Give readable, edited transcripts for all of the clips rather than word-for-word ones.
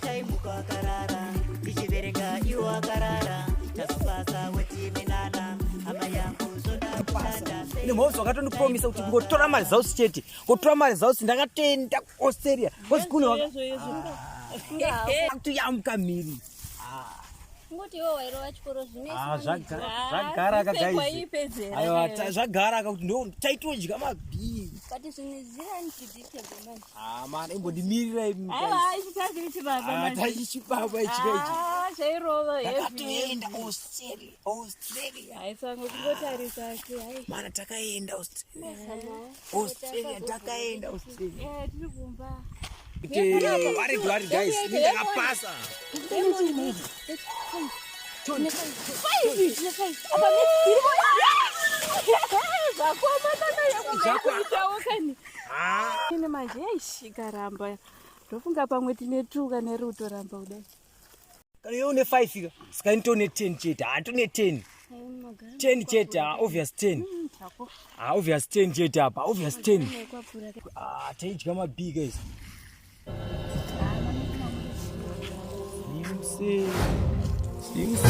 Chaimuka akarara ndichiverenga iwo akarara tazopasa wetiminana hama yangu zvoda kushanda sei. Nemhozi wakatondipromisa kuti ngotora mari zausi chete ngotora mari zausi ndakatoenda kuaustralia kozi kune wakatoyambuka mhiri. Ngoti iwe wairova chikoro zvine Ah, zvagara ka guys. Aiwa zvagara ka kuti ndo taitodya mabhii. But zvinhu zviri unpredictable manje. Ah man, imbondimirira imi guys. Aiwa, ichi chachiri chibaba Ah, manje. tachichibaba ichi ka ichi. Ah, chairova heavy. Ndakatoenda Australia, Australia. Hai sango kungotarisa asi hai. Mana takaenda Australia. Australia takaenda Australia. Eh, tiri kumba. Vari vari guys, ini ndakapasa. Ine manje eish ikaramba. Ndofunga pamwe tine tuka neri kutoramba kudai. Kana iwe une 5 ka, saka ini tone 10 chete. Ah, tone 10. 10 chete, ah, obvious 10. Ah, obvious 10 chete apa, obvious 10. Ah, taidya mabig guys. Simse. Simse.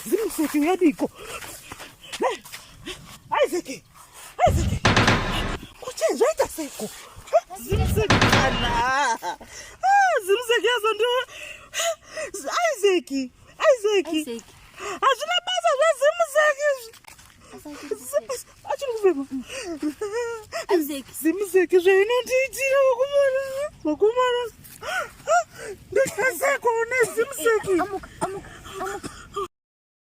Zimuseke yadiko. Isaac, Isaac. Kuche zvaita seiko? Zimuseke kana. Ah, zimuseke yazondo. Isaac, Isaac. Isaac. Hazvina basa zvezimuseke izvi. Achiri kufema. Isaac. Zimuseke zvainondiitira vakomana. Vakomana. Ndaseko nezimuseke. Amuka, amuka, amuka.